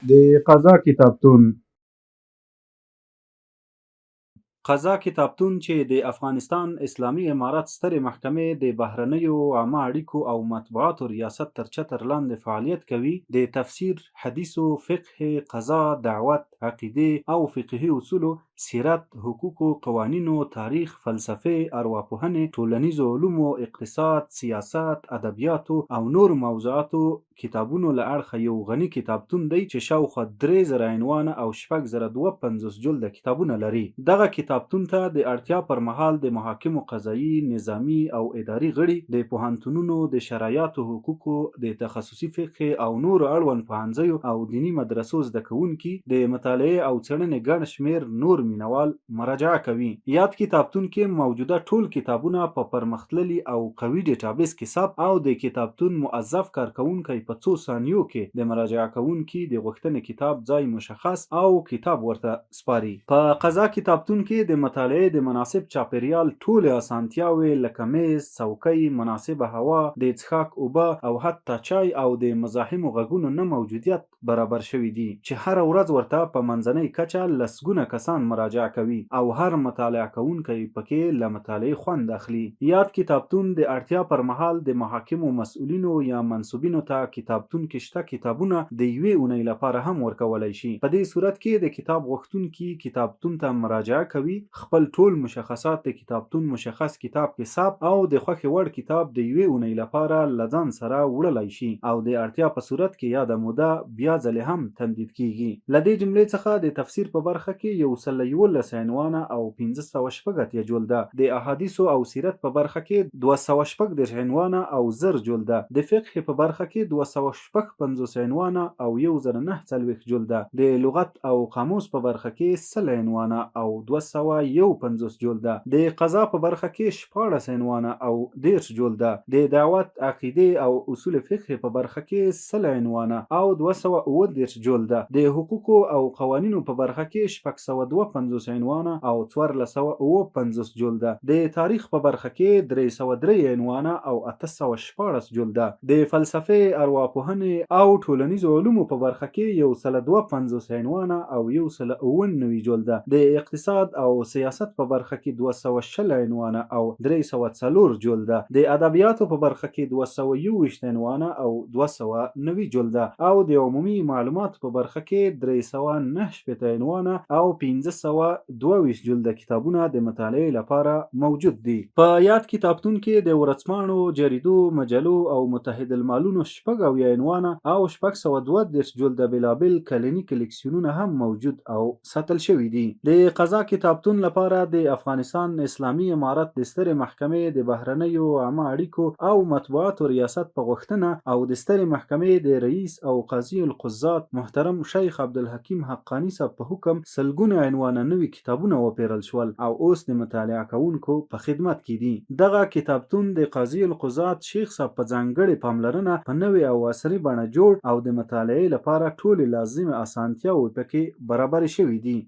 د قضا کتابتون. قضا کتابتون چې د افغانستان اسلامي امارت سترې محکمې د بهرنیو، عامه اړیکو او مطبوعاتو ریاست تر چتر لاندې فعالیت کوي، د تفسیر، حدیثو، فقهې، قضا، دعوت، عقیدې او فقهي اصولو، سیرت، حقوقو، قوانینو، تاریخ، فلسفې، ارواپوهنې، ټولنیزو علومو، اقتصاد، سیاست، ادبیاتو او نورو موضوعاتو کتابونو له اړخه یو غني کتابتون دی چې شاوخوا 3000 عنوانه او 6052 جلده کتابونه لري. دغه کتابتون ته د اړتیا پر مهال د محاکمو قضايي، نظامي او اداري غړي، د پوهنتونونو د شرعیاتو، حقوقو، د تخصصي فقهې او نورو اړوند پوهنځیو او دیني مدرسو زده کوونکي، د مطالعې او څېړنې ګڼ شمېر نور مینوال مراجعه کوي. یاد کتابتون کې موجوده ټول کتابونه په پرمختللي او قوي ډیټابیس کې ثبت او د کتابتون مؤظف کارکوونکی په څو ثانیو کې د مراجعه کوونکي د غوښتنې کتاب ځای مشخص او کتاب ورته سپاري. په قضا کتابتون کې د مطالعې د مناسب چاپېریال ټولې اسانتیاوې لکه مېز، څوکۍ، مناسبه هوا، د څښاک اوبه او حتی چای او د مزاحمو غږونو نه موجودیت برابر شوي دي چې هره ورځ ورته په منځنۍ کچه لسګونه کسان مراجعه کوي او هر مطالعه کوونکی پکې له مطالعې خوند اخلي. یاد کتابتون د اړتیا پر مهال د محاکمو مسؤلینو یا منسوبینو ته کتابتون کې شته کتابونه د یوې اونۍ لپاره هم ورکولای شي. په دې صورت کې د کتاب غوښتونکي کتابتون ته مراجعه کوي، خپل ټول مشخصات د کتابتون مشخص کتاب کې ثبت او د خوښې وړ کتاب د یوې اونۍ لپاره له ځان سره وړلای شي او د اړتیا په صورت کې یاده موده بیا ځلې هم تمدید کیږي. له دې جملې څخه د تفسیر په برخه کې 111 عنوانه او 586 جلده، د احادیثو او سیرت په برخه کې 236 عنوانه او 1000 جلده، د فقهې په برخه کې 256 عنوانه او 1049 جلده، د لغت او قاموس په برخه کې 100 عنوانه او 251 جلده، د قضا په برخه کې 16 عنوانه او 30 جلده، د دعوت، عقیدې او اصول فقهې په برخه کې 100 عنوانه او 237 جلده، د حقوقو او قوانینو په برخه کې 652 عنوانه او 1457 جلده، د تاریخ په برخه کې 303 عنوانه او 816 جلده، د فلسفې، ارواپوهنې او ټولنیزو علومو په برخه کې 152 عنوانه او 197 جلده، د اقتصاد او سیاست په برخه کې 220 عنوانه او 304 جلده، د ادبیاتو په برخه کې 221 عنوانه او 290 جلده او د عمومي معلوماتو په برخه کې 369 عنوانه او 522 جلده کتابونه د مطالعې لپاره موجود دي. په یاد کتابتون کې د ورځپاڼو، جریدو، مجلو او متحدالمالونو 76 عنوانه او 632 جلده بېلابېل کلني کلکسیونونه هم موجود او ساتل شوي دي. د قضا کتابتون لپاره د افغانستان اسلامي امارت د سترې محکمې د بهرنیو، عامه اړیکو او مطبوعاتو ریاست په غوښتنه او د سترې محکمې د رئیس او قاضي القضات محترم شیخ عبدالحکیم حقاني صاحب په حکم سلګونه عنوانه نوي کتابونه وپېرل شول او اوس د مطالعه کوونکو په خدمت کې دي. دغه کتابتون د قاضي القضات شیخ صاحب په ځانګړې پاملرنه په نوې او عصري بڼه جوړ او د مطالعې لپاره ټولې لازمې اسانتیاوې پکې برابرې شوې دي.